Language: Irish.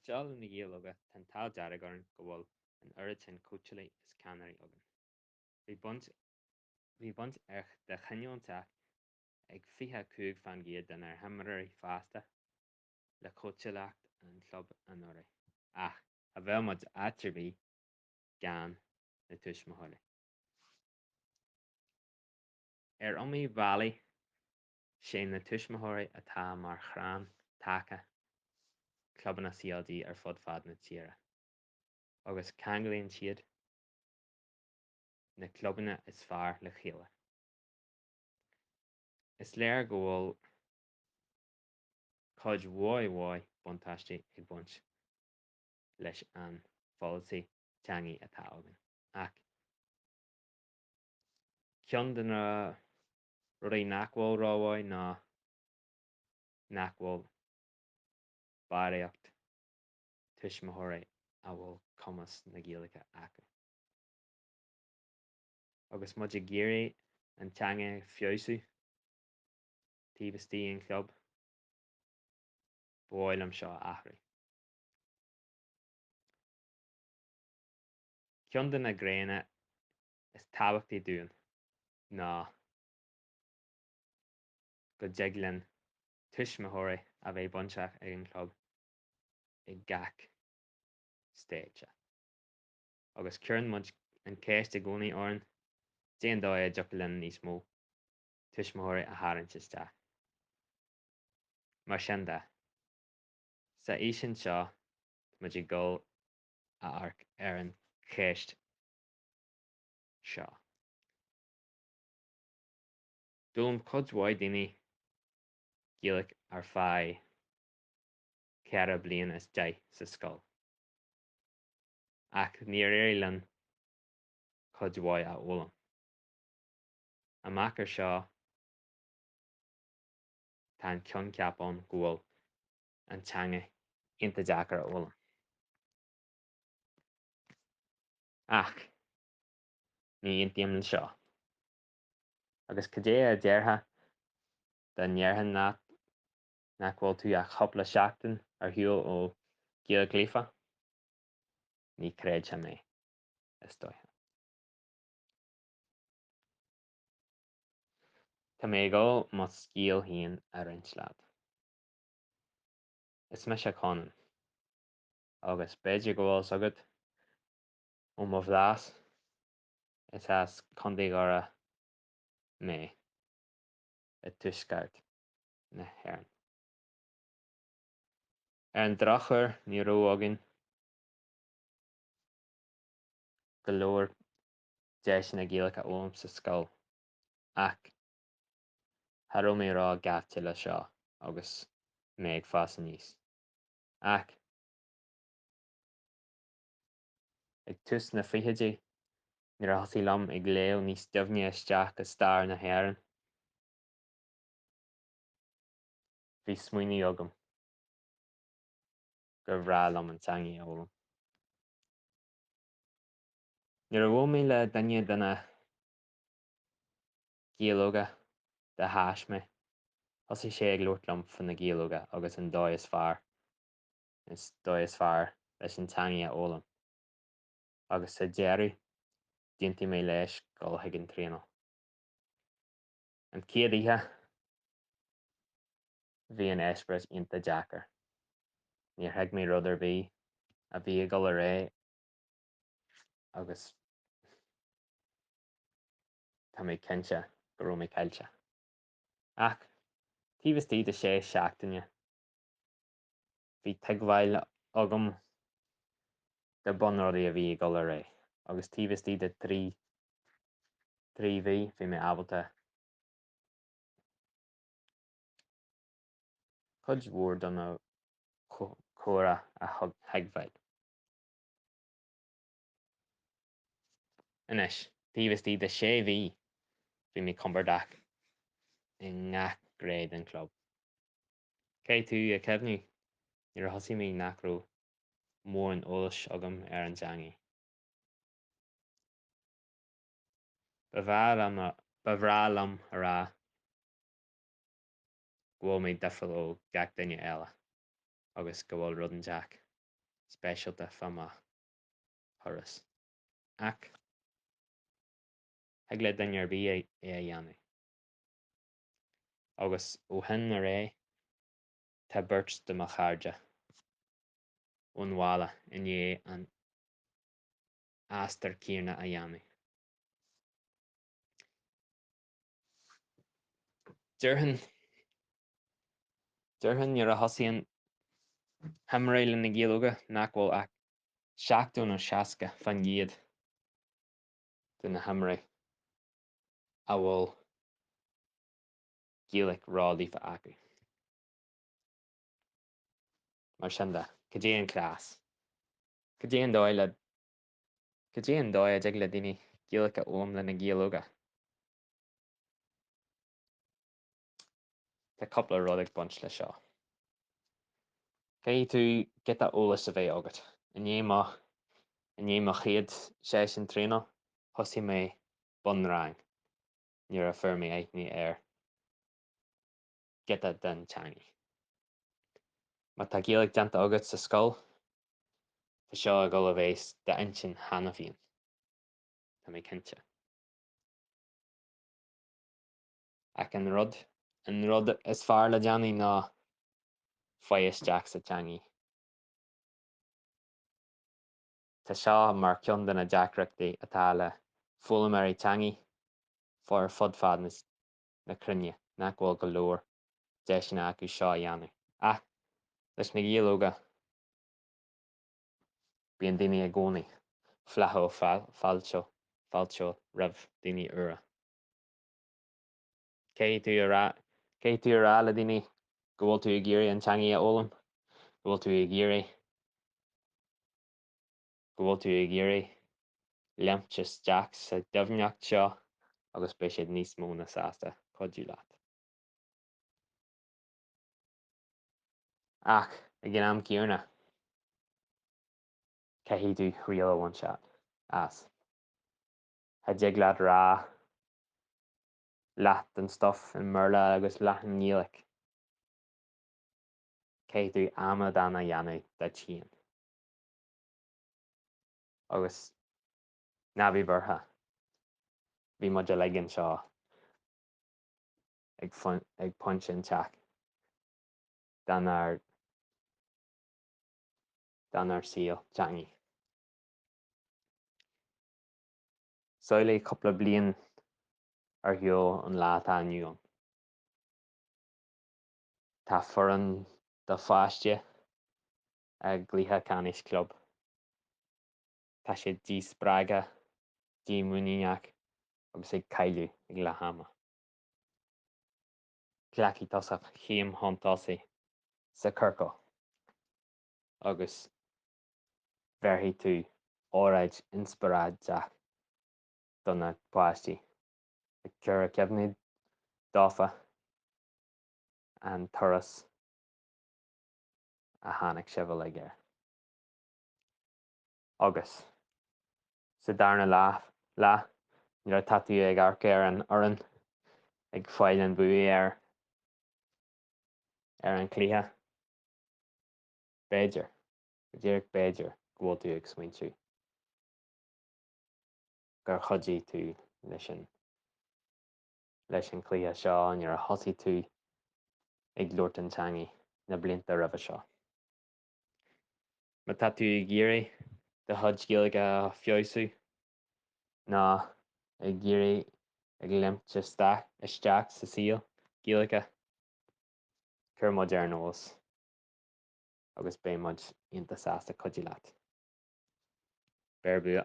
Anseo le Na Gaeil Óga, tá an t-ádh dearg orainn go bhfuil an oiread sin cóitseálaí is ceannairí againn. Bhí baint bhí baint de chineál inteacht ag 25% dár n-imreoirí fásta le cóitseálaíocht an chlub anuraidh. Ach cha bheadh muid áit ar bith gan na tuismitheoirí. Ar iomaí bealaí, sé na tuismitheoirí atá mar chrann taca clubanna CLG ar fud fad na tíre, agus ceanglaíonn siad na clubanna is fearr le chéile. Is léir go bhfuil cuid mhaith mhaith buntáistí ag baint leis an pholasaí teanga atá againn, ach ceann de na rudaí nach bhfuil rómhaith ná nach bhfuil barraíocht tuismitheoirí a bhfuil cumas na Gaeilge acu. Agus muid ag iarraidh an teanga a feabhsú taobh istigh den chlub, ba mhaith liom seo a athrú. Ceann de na gnéanna is tábhachtaí dúinn ná go dtig linn tuismitheoirí a bheith bainteach ag an chlub ag gach stáitse. Agus cuireann muid an cheist i gcónaí orainn, cén dóigh a dtiocfadh linn níos mó tuismitheoirí a tharraingt isteach? Mar sin de, sa fhíseán seo tá muid ag dul a amharc ar an cheist seo. D'fhoghlaim cuid mhaith daoine Gaeilge ar feadh 14 bliain sa scoil. Ach níor éirigh linn cuid mhaith a fhoghlaim. Amach ar seo, tá an coincheap ann go bhfuil an teanga iontach deacair a fhoghlaim. Ach ní aontaím le seo. Agus cad é a déarfá dá ndéarfainn leat nach bhfuil tú ach cúpla seachtain ar shiúl ó Gaeilge líofa? Ní chreidfeá mé, is dóiche. Tá mé ag dul mo scéal féin a roinnt leat. Is mise Conan, agus b'fhéidir go bhfuil fhios agat ó mo bhlas, is as Contae Dhoire mé, i dtuaisceart na hÉireann. Ar an drochuair ní raibh againn go leor deiseanna Gaeilge a fhoghlaim sa scoil ach cha raibh mé ró-ghaibhte le seo agus mé ag fás aníos. Ach ag tús na fichidí nuair a thosaigh liom ag léamh níos doimhne isteach i stair na hÉireann, bhí smaoineamh agam gur bhreá liom an teanga a fhoghlaim. Nuair a bhuail mé le duine de na Gaeil Óga de thaisme, thosaigh sé ag labhairt liom fá na Gaeil Óga agus an dóigh is fearr is dóigh is fearr leis an teanga a fhoghlaim. Agus sa deireadh, d'aontaigh mé leis dul chuig an traenáil. An chéad oíche, bhí an eispéireas iontach deacair. Níor thuig mé rud ar bith a bhí ag dul ar aghaidh agus tá mé cinnte go raibh mé caillte. Ach taobh istigh de sé seachtaine, bhí tuigbheáil agam de bunrudaí a bhí ag dul ar aghaidh agus taobh istigh de thrí mhí bhí mé ábalta cuid mhór de na comhrá a thuigbheáil. Anois, taobh istigh de sé mhí, bhí mé compordach i ngach gné den chlub. Caithfidh tú a chuimhniú, nuair a thosaigh mé nach raibh mórán eolais agam ar an dteanga. Ba bhreá liom a rá go bhfuil mé difriúil ó gach duine eile agus go bhfuil rud inteacht. Speisialta fá mo thuras. Ach thig le duine ar bith é a dhéanamh. Agus ó shin ar aghaidh tá beirt de mo chairde ón bhaile i ndiaidh an aistear céanna a dhéanamh. Déarfainn, déarfainn nuair a thosaíonn himreoirí le Na Gaeil Óga nach bhfuil ach 70 nó 60% de na himreoirí a bhfuil Gaeilge ró-líofa acu. Mar sin de, cad é an cleas? Cad é an dóigh le, cad é an dóigh a dtig le daoine Gaeilge a fhoghlaim le Na Gaeil Óga? Tá cúpla rud ag baint le seo. Caithfidh tú giota eolais a bheith agat. I ndiaidh mo, i ndiaidh mo chéad seisiún traenála, thosaigh mé bunrang nuair a fuair mé aithne ar giota den teangaidh. Má tá Gaeilge déanta agat sa scoil, tá seo ag dul a bheith d'intinn cheana féin, tá mé cinnte. Ach an rud, an rud is fearr le déanamh ná faigh isteach sa teangaidh. Tá seo mar ceann de na deacrachtaí atá le foghlaimeoirí teangaidh ar fud fad na cruinne, nach bhfuil go leor deiseanna acu seo a dhéanamh. Ach leis Na Gaeil Óga, bíonn daoine i gcónaí flaithiúil fáiltiúil roimh daoine úra. Caithfidh tú a rá, caithfidh tú a rá le daoine go bhfuil tú ag iarraidh an teangaidh a fhoghlaim, go bhfuil tú ag iarraidh, go bhfuil tú ag iarraidh léimt isteach sa doimhneacht seo agus beidh siad níos mó ná sásta cuidiú leat. Ach ag an am céanna, caithfidh tú thriail a bhaint as. Cha dtig leat rá leath den stuff i mBéarla agus leath i nGaeilge. Caithfidh tú amadán a dhéanamh duit féin. Agus ná bí buartha, bhí muid uilig anseo ag pointe inteacht denár denár saol teangaidh. Samhlaigh cúpla bliain ar shiúl ón lá atá inniu ann. Tá foireann do pháiste i gcluiche ceannais club. Tá siad díspreagtha, dímhuiníneach agus ag cailleadh ag leath ama. Glacfaidh tusa céim chun tosaigh sa chiorcal agus bhéarfaidh tú óráid inspioráideach do na páistí, ag cur i gcuimhne dófa an turas a tháinig sibh uilig air. Agus sa darna leath, nuair atá tú ag amharc ar an fhoireann ag fáil an bua ar ar an chluiche, b'fhéidir, go díreach b'fhéidir, go bhfuil tú ag smaointiú gur chuidigh tú leis an leis an chluiche seo nuair a thosaigh tú ag labhairt an teangaidh na blianta roimhe seo. Má tá tú ag iarraidh do chuid Gaeilge a feabhsú nó ag iarraidh ag léimt isteach sa saol Gaeilge, cuir muid ar an eolas agus beidh muid iontach sásta cuidiú leat. Beir bua!